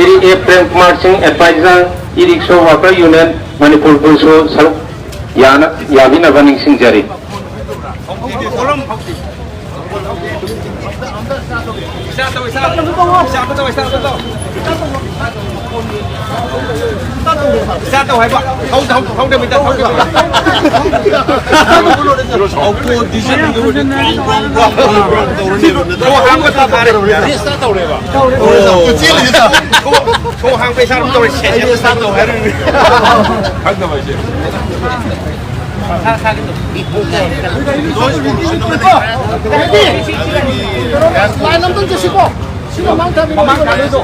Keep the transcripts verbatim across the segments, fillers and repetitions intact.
ꯁ꯭ꯔꯤ ꯑꯦ ꯄ꯭ꯔꯦꯝ ꯀꯨꯃꯥꯔ ꯁꯤꯡ, adviser, E rickshaw worker union ꯃꯅꯤꯄꯨꯔꯕꯨꯁꯨ ꯁꯔꯨꯛ ꯌꯥꯅ-, ꯌꯥꯕꯤꯅꯕ ꯅꯤꯡꯁꯤꯡꯖꯔꯤ꯫ ꯏꯁꯇꯥꯔꯠ ꯇꯧ, ꯏꯁꯇꯥꯔꯠ ꯇꯧ꯫ ꯏꯁꯇꯥꯔꯠ ꯇꯧ, ꯏꯁꯇꯥꯔꯠ ꯇꯧ꯫ ꯏꯁꯇꯥꯔꯠ ꯇꯧ ꯍꯥꯏꯕ꯫ ꯊꯧ-, ꯊꯧ-, ꯊꯧꯗꯕꯤ ꯇꯧ, ꯊꯧꯗꯕꯤ ꯇꯧ꯫ ꯑꯣꯄꯣꯖꯤꯁꯟ ꯇꯧꯔꯅꯦꯕ꯫ ꯅꯠꯇ꯭ꯔꯣ? ꯍꯥꯞꯄ ꯇꯥꯔꯦ꯫ ꯔꯦꯁꯇꯥꯔꯠ ꯇꯧꯔꯦꯕ꯫ ꯑꯣ꯫ ꯆꯦꯜꯂꯤꯁꯦ ꯇꯧ꯫ ꯊꯣꯡ ꯍꯥꯡꯕ ꯏꯁꯥꯅ ꯇꯧꯔꯦ꯫ ꯁꯦ, ꯁꯦ, ꯁꯦ, ꯁꯦ ꯇꯧ ꯍꯥꯏꯔꯦ꯫ ꯈꯪꯗꯕ ꯍꯥꯏꯁꯦ꯫ ꯂꯥꯏꯟ ꯑꯝꯇꯪ ꯆꯠꯁꯤꯀꯣ꯫ ꯁꯤ ꯃꯃꯥꯡ ꯊꯥꯕꯤꯔꯣ꯫ ꯃꯃꯥꯡ ꯊꯥꯕꯤꯔꯣ꯫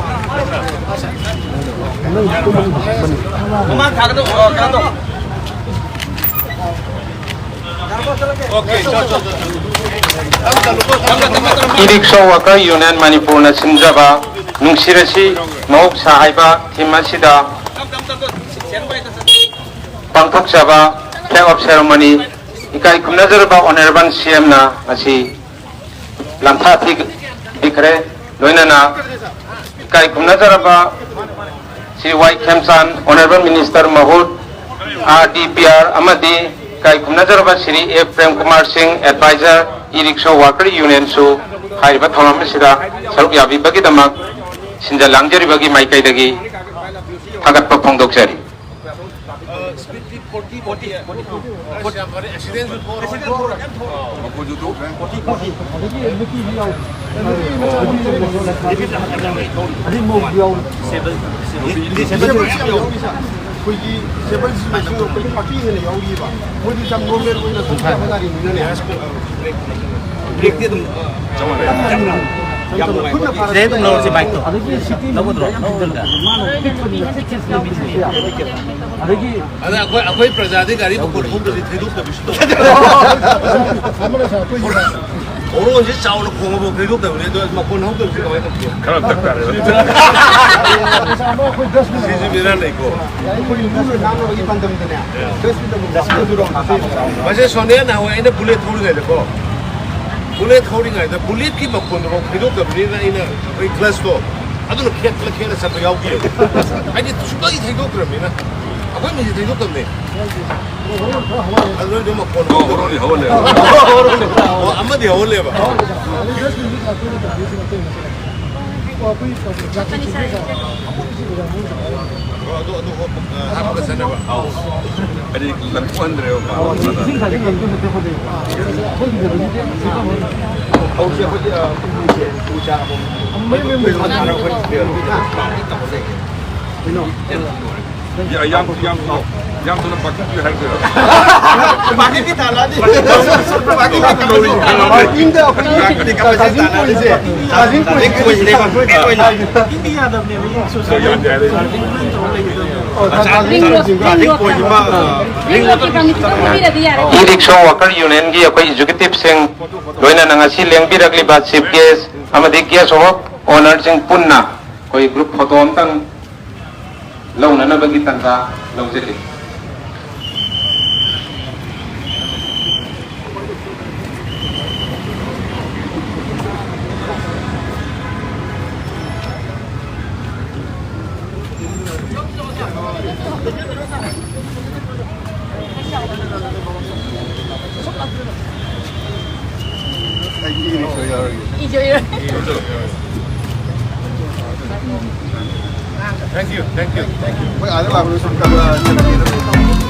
ꯃꯃꯥꯡ ꯊꯥꯒꯗꯧ-, ꯑ, ꯀꯩꯅꯣ ꯇꯧ꯫ ꯏ ꯔꯤꯛꯁꯣ ꯋꯥꯀꯔ ꯌꯨꯅꯤꯌꯟ ꯃꯅꯤꯄꯨꯔꯅ ꯁꯤꯟꯖꯕ ꯅꯨꯡꯁꯤꯔꯁꯤ ꯃꯍꯧꯁꯥ ꯍꯥꯏꯕ ꯊꯤꯝ ꯑꯁꯤꯗ ꯄꯥꯡꯊꯣꯛꯆꯕ ꯐ꯭ꯂꯦꯒ ꯑꯣꯐ ꯁꯦꯔꯦꯃꯣꯅꯤ ꯏꯀꯥꯏ ꯈꯨꯝꯅꯖꯔꯕ ꯑꯣꯅꯔꯦꯕꯜ ꯁꯤ ꯑꯦꯝꯅ ꯉꯁꯤ ꯂꯝꯊꯥ ꯊꯤꯕꯤꯈ꯭ꯔꯦ꯫ ꯂꯣꯏꯅꯅ ꯏꯀꯥꯏ ꯈꯨꯝꯅꯖꯔꯕ ꯁ꯭ꯔꯤ ꯋꯥꯏ ꯈꯦꯝꯆꯥꯟ, ꯑꯣꯅꯔꯦꯕꯜ ꯃꯤꯅꯤꯁꯇꯔ ꯃꯍꯨꯠ, ꯑꯥꯔ ꯗꯤ ꯄꯤ ꯑꯥꯔ, ꯑꯃꯗꯤ ꯏꯀꯥꯏ ꯈꯨꯝꯅꯖꯔꯕ ꯁ꯭ꯔꯤ ꯑꯦ ꯄ꯭ꯔꯦꯝ ꯀꯨꯃꯥꯔ ꯁꯤꯡ, ꯑꯦꯗꯚꯥꯏꯖꯔ, ꯏ ꯔꯤꯛꯁꯣ ꯋꯥꯀꯔ ꯌꯨꯅꯤꯌꯟꯁꯨ ꯍꯥꯏꯔꯤꯕ ꯊꯧꯔꯝ ꯑꯁꯤꯗ ꯁꯔꯨꯛ ꯌꯥꯕꯤꯕꯒꯤꯗꯃꯛ ꯁꯤꯟꯖ ꯂꯥꯡꯖꯔꯤꯕꯒꯤ ꯃꯥꯏꯀꯩꯗꯒꯤ ꯊꯥꯒꯠꯄ ꯐꯣꯡꯗꯣꯛꯆꯔꯤ꯫ ꯁ꯭ꯄꯤꯗꯇꯤ ꯐꯣꯔꯇꯤ, ꯐꯣꯔꯇꯤ, ꯐꯣꯔꯇꯤ꯫ ꯑꯁ, ꯌꯥꯝ ꯐꯔꯦ꯫ ꯑꯦꯛꯁꯤꯗꯦꯟꯁꯨ ꯊꯣꯛꯑꯔꯣꯏ꯫ ꯑꯦꯛꯁꯤꯗꯦꯟ ꯊꯣꯛꯑꯔꯣꯏ꯫ ꯃꯈꯣꯟꯁꯨ ꯊꯣꯛꯇ꯭ꯔꯦ꯫ Forty, forty. ꯑꯗꯒꯤ ꯅꯨꯄꯤꯁꯨ ꯌꯥꯎꯔꯤ꯫ ꯑꯗꯩ ꯃꯧꯁꯨ ꯌꯥꯎꯔꯤ꯫ ꯗꯤꯁꯦꯕꯜꯁꯨ ꯌꯥꯝ ꯌꯥꯎꯔꯤ, ꯁꯥꯔ꯫ ꯑꯩꯈꯣꯏꯒꯤ ꯗꯤꯁꯦꯕꯜꯁꯤꯁꯨ ꯑꯩꯈꯣꯏ ꯄꯥꯔꯇꯤ ꯍꯦꯟꯅ ꯌꯥꯎꯔꯤꯕ꯫ ꯃꯣꯏꯗꯤ ꯌꯥꯝ ꯅꯣꯔꯃꯦꯜ ꯑꯣꯏꯅ ꯊꯧꯕ ꯌꯥꯕ ꯒꯥꯔꯤꯅꯤꯅꯅꯦ꯫ ꯕ꯭ꯔꯦꯛꯇꯤ ꯑꯗꯨꯝ ꯆꯞ ꯃꯥꯟꯅꯩ꯫ ꯌꯥꯝ ꯅꯨꯡꯉꯥꯏ꯫ ꯁꯤꯗꯩ ꯑꯗꯨꯝ ꯂꯧꯔꯁꯤ ꯕꯥꯏꯛꯇꯣ꯫ ꯑꯗꯒꯤ ꯁꯤꯇꯤ ꯂꯧꯒꯗ꯭ꯔꯣ? ꯂꯧꯒꯗ꯭ꯔꯣ? ꯃꯥꯅ ꯄꯤꯛꯄꯅꯤꯅ ꯁꯤꯛꯁ ꯂꯧꯕꯤꯁꯦ꯫ ꯑꯗꯒꯤ ꯑꯗ ꯑꯩꯈꯣꯏ, ꯑꯩꯈꯣꯏ ꯄ꯭ꯔꯖꯥꯗꯤ ꯒꯥꯔꯤ ꯃꯈꯣꯟ ꯍꯧꯗ꯭ꯔꯗꯤ ꯊꯩꯗꯣꯛꯇꯕꯤꯁꯨ ꯇꯧ꯫ ꯑꯃꯅ ꯁꯥꯔ ꯑꯩꯈꯣꯏꯒꯤ ꯍꯣꯔꯣꯟꯁꯦ ꯆꯥꯎꯅ ꯈꯣꯡꯉꯕ ꯊꯩꯗꯣꯛꯇꯕꯅꯤ, ꯑꯗꯣ ꯃꯈꯣꯟ ꯍꯧꯗꯕꯁꯦ ꯀꯃꯥꯏꯅ ꯇꯧꯒꯦ? ꯈꯔ ꯇꯞ ꯇꯥꯔꯦ꯫ ꯁꯤꯁꯨ ꯕꯦꯔꯥ ꯂꯩꯀꯣ꯫ ꯒꯥꯔꯤ ꯃꯈꯣꯟ ꯉꯥꯡꯅꯕꯒꯤ ꯄꯥꯟꯗꯝꯗꯅꯦ꯫ ꯃꯁꯦ ꯁꯣꯅꯤꯌꯥ ꯅꯍꯥꯟꯋꯥꯏ ꯑꯩꯅ ꯕꯨꯂꯦꯠ ꯊꯧꯔꯤꯉꯩꯗꯀꯣ, ꯕꯨꯂꯦꯠ ꯊꯧꯔꯤꯉꯩꯗ ꯕꯨꯂꯦꯠꯀꯤ ꯃꯈꯣꯟꯗꯨꯐꯥꯎ ꯊꯩꯗꯣꯛꯇꯕꯅꯤꯅ ꯑꯩꯅ ꯑꯩꯈꯣꯏ ꯀ꯭ꯂꯁꯇꯣ ꯑꯗꯨꯅ ꯈꯦꯠꯂ ꯈꯦꯠꯂ ꯆꯠꯄ ꯌꯥꯎꯗꯦꯕ꯫ ꯍꯥꯏꯗꯤ ꯁꯨꯡꯊꯩ ꯊꯩꯗꯣꯛꯇ꯭ꯔꯕꯅꯤꯅ꯫ ꯑꯩꯈꯣꯏ ꯃꯤꯁꯦ ꯊꯩꯗꯣꯛꯇꯕꯅꯦ꯫ ꯑꯗꯨ ꯅꯣꯏꯗꯤ ꯃꯈꯣꯟ ꯍꯧꯔꯅꯤ, ꯍꯧꯔꯅꯤ꯫ ꯑꯣ, ꯑꯃꯗꯤ ꯍꯧꯍꯜꯂꯦꯕ꯫ ꯑꯣ, ꯑꯗꯨ, ꯑꯗꯨ, ꯑ, ꯍꯥꯞꯄꯒ ꯆꯠꯅꯕ꯫ ꯑꯧ꯫ ꯍꯥꯏꯗꯤ ꯂꯪꯊꯣꯛꯍꯟꯗ꯭ꯔꯦꯕ꯫ ꯍꯧꯖꯤꯛ ꯑꯩꯈꯣꯏꯒꯤ, ꯑ, ꯎ ꯆꯥ ꯑꯃꯨꯛ ꯌꯥ-, ꯌꯥꯝ, ꯌꯥꯝ, ꯌꯥꯝ ꯊꯨꯅ ꯄꯥꯛꯊꯣꯛꯄꯤꯌꯨ ꯍꯥꯏꯔꯛꯇꯣꯏꯔꯣ? ꯄꯥꯛꯊꯣꯛꯄꯤ ꯇꯥꯔꯛꯑꯗꯤ꯫ ꯄꯥꯛꯊꯣꯛꯄꯤ ꯇꯥꯔꯛꯑꯗꯤ꯫ ꯄꯥꯔꯀꯤꯡꯗ ꯑꯩꯈꯣꯏꯒꯤ ꯆꯥꯔꯖꯤꯡ ꯄꯣꯏꯟꯠꯁꯦ, ꯆꯥꯔꯖꯤꯡ ꯄꯣꯏꯟꯠꯁꯦ꯫ ꯏꯟꯗꯤ ꯌꯥꯗꯕꯅꯦꯕ, ꯁꯣꯁꯦꯜ ꯃꯤꯗꯤꯌꯥꯗ ꯇꯧꯔ ꯂꯩꯒꯗꯕꯅꯦꯕ꯫ ꯑꯣ, ꯆꯥꯔꯖꯤꯡ ꯄꯣꯏꯟꯠꯁꯦ꯫ ꯆꯥꯔꯖꯤꯡ ꯄꯣꯏꯟꯠꯁꯤꯃ, ꯑ, ꯔꯤꯡ ꯔꯣꯗꯀꯤ ꯐꯪꯉꯤꯁꯤꯗ ꯄꯤꯔꯗꯤ ꯌꯥꯔꯦ꯫ ꯏ ꯔꯤꯛꯁꯣ ꯋꯥꯀꯔ ꯌꯨꯅꯤꯌꯟꯒꯤ ꯑꯩꯈꯣꯏ ꯑꯦꯛꯖꯤꯀ꯭ꯌꯨꯇꯤꯕꯁꯤꯡ, ꯂꯣꯏꯅꯅ ꯉꯁꯤ ꯂꯦꯡꯕꯤꯔꯛꯂꯤꯕ ꯆꯤꯐ ꯒꯦꯁ ꯑꯃꯗꯤ ꯒꯦꯁ ꯑꯣꯐ ꯑꯣꯅꯔꯁꯤꯡ ꯄꯨꯟꯅ ꯑꯩꯈꯣꯏ ꯒ꯭ꯔꯨꯞ ꯐꯣꯇꯣ ꯑꯝꯇꯪ ꯂꯧꯅꯅꯕꯒꯤ ꯇꯥꯟꯖꯥ ꯂꯧꯖꯒꯦ꯫ Thank you, thank you, thank you.